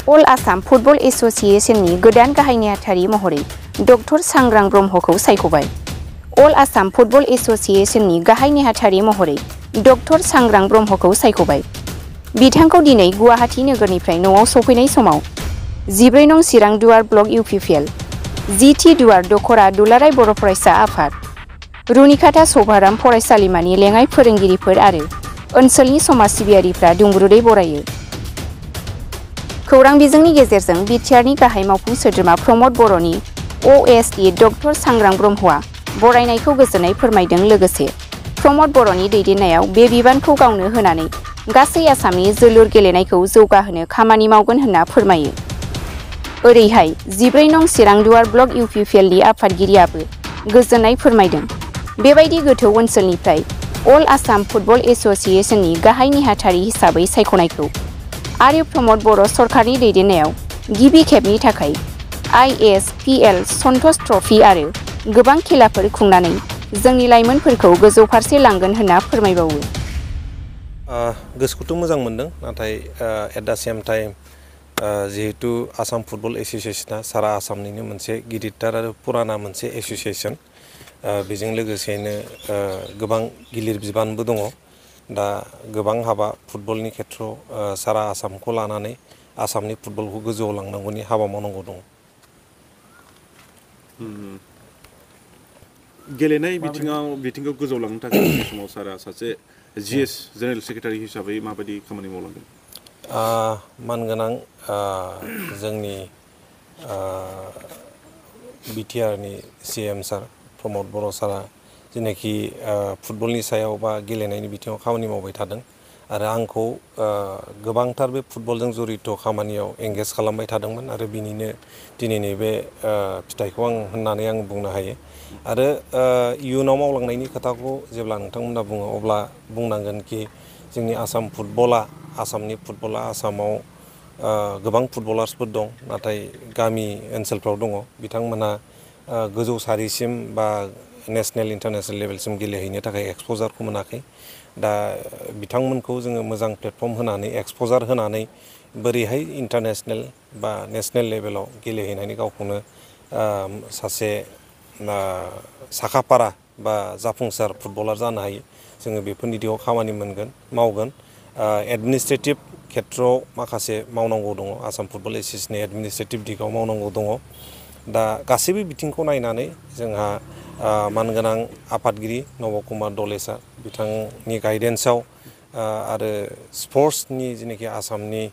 अल Assam football एसोसिएशननि गोदान गाहाय नेहाथारि महरै डक्टर सांग्रां ब्रह्मखौ सायख'बाय। अल आसाम फुटबल एसोसिएशननि गाहाय नेहाथारि महरै डक्टर सांग्रां ब्रह्मखौ सायख'बाय। बिथांखौ दिनै गुवाहाटी नोगोरनिफ्राय न'आव सफैनाय समाव 14 नं चिरां दुवार ब्लक इउपिपिएल, जिथि दुवार दखरा दुलाराय बर' फरायसा आफाद, रुनिकाटा सभाराम फरायसालिमानि लेङाइ फोरोंगिरिफोर आरो ओनसोलनि समाज सिबियारिफ्रा दुंब्रुदै बरायो। खौरां बिजोंनि गेजेरजों बिटिआरनि गाहाय मावफुं सोद्रोमा प्रमद बर'नि अएसडि डक्टर सांग्रां ब्रह्मआ बरायनायखौ गोजोननाय फोरमायदों। लोगोसे प्रमद बर'नि दैदेननायाव बे बिबानखौ गावनो होनानै गासै आसामनि जोलुर गेलेनायखौ जौगाहोनो खामानि मावगोन होनना फोरमायो। ओरैहाय 14 नं चिरां दुवार ब्लक इउपिपिएलनि आफादगिरियाबो गोजोननाय फोरमायदों। बेबायदि गोथौ ओनसोलनिफ्राय अल आसाम फुटबल एसोसिएशननि गाहाय नेहाथारि हिसाबै सायख'नायखौ आरो प्रमद बर' सरकारनि दैदेननायाव गिबि खेबनि थाखाय आईएसपीएल सन्टोष ट्रफी आरो गोबां खेलाफोर खुंनानै जोंनि लाइमोनफोरखौ गोजौ फारसे लांगोन होनना फोरमायबावो। गोसोखौथ' मोजां मोनदों, नाथाय एट दा सेम टाइम जिहेतु आसाम फुटबल एसोसिएशना सारा आसामनिनो मोनसे गिदिरथार आरो पुराना मोनसे एसोसिएशन, बेजों लोगोसेनो गोबां गिलिर बिबानबो दङ। दा गोबां हाबा फुटबलनि खेथ्रआव सारा आसामखौ लानानै आसामनि फुटबलखौ गोजौआव लांनांगौनि हाबा मावनांगौ दङ। गेलेनाय बिथिंखौ गोजौआव लांनो थाखाय बे समाव सारा सासे जिएस जेनेरेल सेक्रेटारि हिसाबै माबायदि खामानि मावलांगोन? मानगोनां जोंनि बिटिआरनि सीएम सार प्रमद बर' सारा जेनाखि फुटबलनि सायाव बा गेलेनायनि बिथिङाव खामानि मावबाय थादों आरो आंखौ गोबांथार बे फुटबलजों जड़ित खामानियाव एंगेज खालामबाय थादोंमोन आरो बिनिनो दिनैनि बे फिथाइखौ होननानै आं बुंनो हायो। आरो इयुनाव मावलांनायनि खोथाखौ जेब्ला नोंथांमोना बुङो अब्ला बुंनांगोन कि जोंनि आसामनि फुटबला आसामाव गोबां फुटबलार्सफोर दं, नाथाय गामि ओनसोलफ्राव दङ। बिथांमोना गोजौ सारिसिम बा नेसनेल इन्टारनेसनेल लेभेलसिम गेलेहैनो थाखाय एक्सप'जारखौ मोनाखै। दा बिथांमोनखौ जोङो मोजां प्लेटफर्म होनानै एक्सप'जार होनानै बोरैहाय इन्टारनेसनेल बा नेसनेल लेभेलाव गेलेहैनानै गावखौनो सासे साखाफारा बा जाफुंसार फुटबलार जानो हायो, जोङो बेफोरनि दिगाव खामानि मावगोन। एडमिनिस्ट्रेटिभ खेथ्रआव माखासे मावनांगौ दङ, आसाम फुटबल एसोसिएशननि एडमिनिस्ट्रेटिभ दिगाव मावनांगौ दङ। दा गासैबो बिथिंखौ नायनानै जोंहा मानगोनां आफादगिरि नब कुमार दले सार बिथांनि गाइडेन्सआव आरो स्पर्ट्सनि जेनाखि आसामनि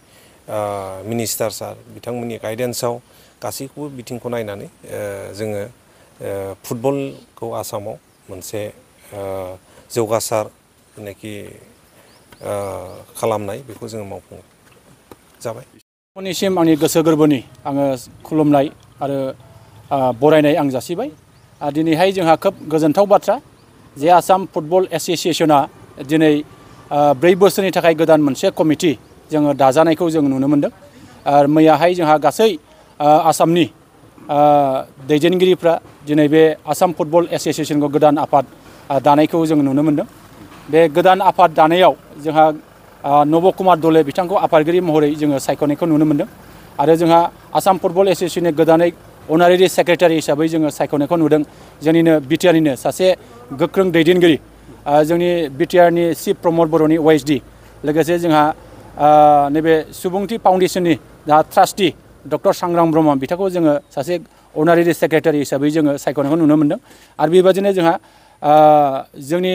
मिनिस्टार सार बिथांमोननि गाइडेन्सआव गासैखौबो बिथिंखौ नायनानै जोङो फुटबलखौ आसामाव मोनसे जौगासार जेनाखि खालामनाय बेखौ जोङो मावफुङो जाबाय। नोंथांनिसिम आंनि गोसो गोरबोनि आङो खुलुमनाय आरो बरायनाय आं जासिबाय। दिनैहाय जोंहा खोब गोजोनथाव बाथ्रा जे आसाम फुटबल एसोसिएशना दिनै 4 बोसोरनि थाखाय गोदान मोनसे कमिटि जोङो दाजानायखौ जों नुनो मोन्दों। आरो मैयाहाय जोंहा गासै आसामनि दैदेनगिरिफ्रा दिनै बे आसाम फुटबल एसोसिएशनखौ गोदान आफाद दानायखौ जों नुनो मोन्दों। बे गोदान आफाद दानायाव जोंहा नब कुमार दले बिथांखौ आफादगिरि महरै जोङो सायख'नायखौ नुनो मोन्दों आरो जोंहा आसाम फुटबल एसोसिएशननि गोदानै अनारेरि सेक्रेटारि हिसाबै जोङो सायख'नायखौ नुदों। जोंनिनो बिटिआरनिनो सासे गोख्रों दैदेनगिरि जोंनि बिटिआरनि चिफ प्रमद बर'नि अएसडि, लोगोसे जोंहा नैबे सुबुंथि फाउन्डेसननि जा ट्रास्टि डक्टर सांग्रां ब्रह्म बिथांखौ जोङो सासे अनारेरि सेक्रेटारि हिसाबै जोङो सायख'नायखौ नुनो मोन्दों। आरो बेबादिनो जोंहा जोंनि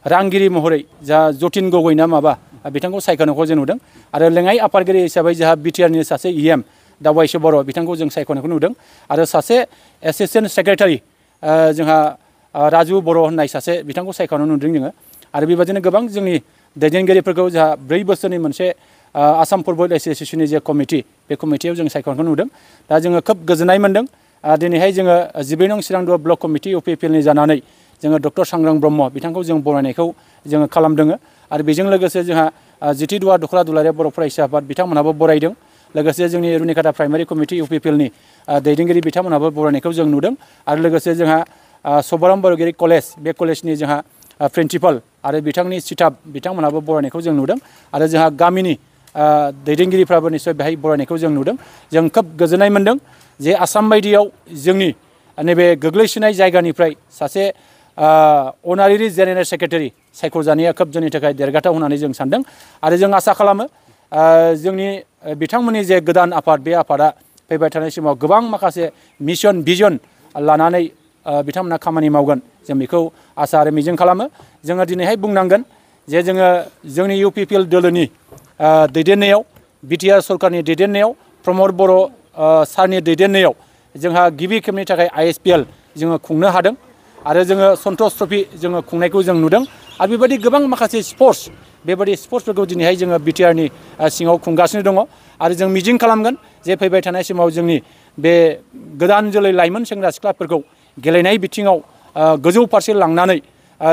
रांगिरि महरै जा जतिन गगৈ ना माबा बिथांखौ सायख'नायखौ जों नुदों आरो लेङाइ आफादगिरि हिसाबै जोंहा बिटिआरनि सासे इएम दावाइसो बर' बिथांखौ जों सायख'नायखौ नुदों आरो सासे एसिस्टेन्ट सेक्रेटारि जोंहा राजु बर' होननाय सासे बिथांखौ सायख'नाय नुदों जोङो। आरो बेबादिनो गोबां जोंनि दैदेनगिरिफोरखौ जोंहा 4 बोसोरनि मोनसे आसाम फुटबल एसोसिएशननि जे कमिटि बे कमिटियाव जों सायख'नायखौ नुदों। दा जोङो खोब गोजोननाय मोन्दों। दिनैहाय जोङो 14 नं चिरां दुवार ब्लक कमिटि इउपिपिएलनि जानानै जोङो डक्टर सांग्रां ब्रह्म बिथांखौ जों बरायनायखौ जोङो खालामदों आरो बेजों लोगोसे जोंहा जिथि दुवार दखरा दुलाराय बर' फरायसा आफाद बिथांमोनहाबो बरायदों। लोगोसे जोंनि रुनिकाटा प्राइमारि कमिटि इउपिपिएलनि दैदेनगिरि बिथांमोनहाबो बरायनायखौ जों नुदों आरो लोगोसे जोंहा सभाराम बर'गिरि कलेज बे कलेजनि जोंहा प्रिन्सिपाल आरो बिथांनि स्टाफ बिथांमोनहाबो बरायनायखौ जों नुदों आरो जोंहा गामिनि दैदेनगिरिफ्राबो निश्चय बेहाय बरायनायखौ जों नुदों जों खोब गोजोननाय मोनदों जे आसाम बायदियाव जोंनि नैबे गोग्लैसोनाय जायगानिफ्राय सासे अनारेरि जेनेरेल सेक्रेटारि सायख'जानाया खोब जोंनि थाखाय देरगाथाव होननानै जों सानदों आरो जों आसा खालामो जोंनि बिथांमोननि जे गोदान आफाद बे आफादा फैबाय थानाय समाव गोबां माखासे मिशन भिजन लानानै बिथांमोना खामानि मावगोन जों बेखौ आसा आरो मिजिं खालामो जोङो दिनैहाय बुंनांगोन जे जोङो जोंनि UPPL दोलोनि दैदेननायाव बिटिआर सरकारनि दैदेननायाव प्रमद बर' सारनि दैदेननायाव जोंहा गिबि खेबनि थाखाय ISPL जोङो खुंनो हादों आरो जोङो सन्टस ट्रफि जोङो खुंनायखौ जों नुदों आरो बेबायदि गोबां माखासे स्पर्ट्स बेबायदि स्पर्ट्सफोरखौ दिनैहाय जोङो बिटिआरनि सिङाव खुंगासिनो दङ आरो जों मिजिं खालामगोन जे फैबाय थानाय समाव जोंनि बे गोदान जोलै लाइमोन सेंग्रा सिख्लाफोरखौ गेलेनाय बिथिङाव गोजौ फारसे लांनानै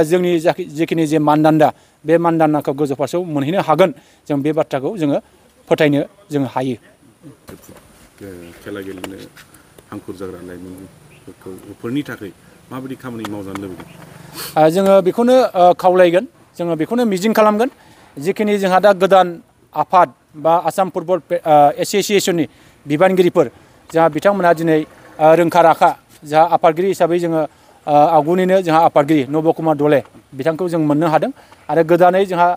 जोंनि जिखिनि जे मानदान्दा बे मानदान्दाखौ गोजौ फारसेयाव मोनहैनो हागोन जों बे बाथ्राखौ जोङो फोथायनो जों हायो खेला गेलेनो हांखुर जाग्रा लाइमोनफोरनि थाखाय माबायदि खामानि मावजानो लुबैदों जोङो बेखौनो खावलायगोन जोङो बेखौनो मिजिं खालामगोन जिखिनि जोंहा दा गोदान आफाद बा आसाम फुटबल एस'सिएशननि बिबानगिरिफोर जोंहा बिथांमोनहा दिनै रोंखा राखा जोंहा आफादगिरि हिसाबै जोङो आवगुनिनो जोंहा आफादगिरि नब कुमार दले बिथांखौ जों मोननो हादों आरो गोदानै जोंहा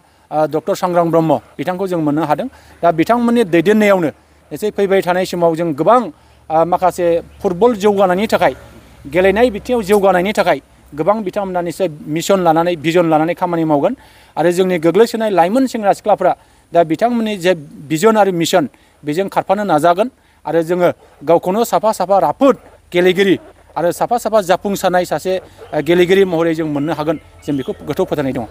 डक्टर सांग्रां ब्रह्म बिथांखौ जों मोननो हादों दा बिथांमोननि दैदेननायावनो एसे फैबाय थानाय समाव जों गोबां माखासे फुटबल जौगानायनि थाखाय गेलेनाय बिथिङाव जौगानायनि थाखाय गोबां बिथांमोना निश्चय मिशन लानानै भिजन लानानै खामानि मावगोन आरो जोंनि गोग्लैसोनाय लाइमोन सेंग्रा सिख्लाफ्रा दा बिथांमोननि जे भिजन आरो मिशन बेजों खारफानो नाजागोन आरो जोङो गावखौनो साफा साफा राफोद गेलेगिरि आरो साफा साफा जाफुंसारनाय सासे गेलेगिरि महरै जों मोननो हागोन जों बेखौ गोथौ फोथायनाय दङ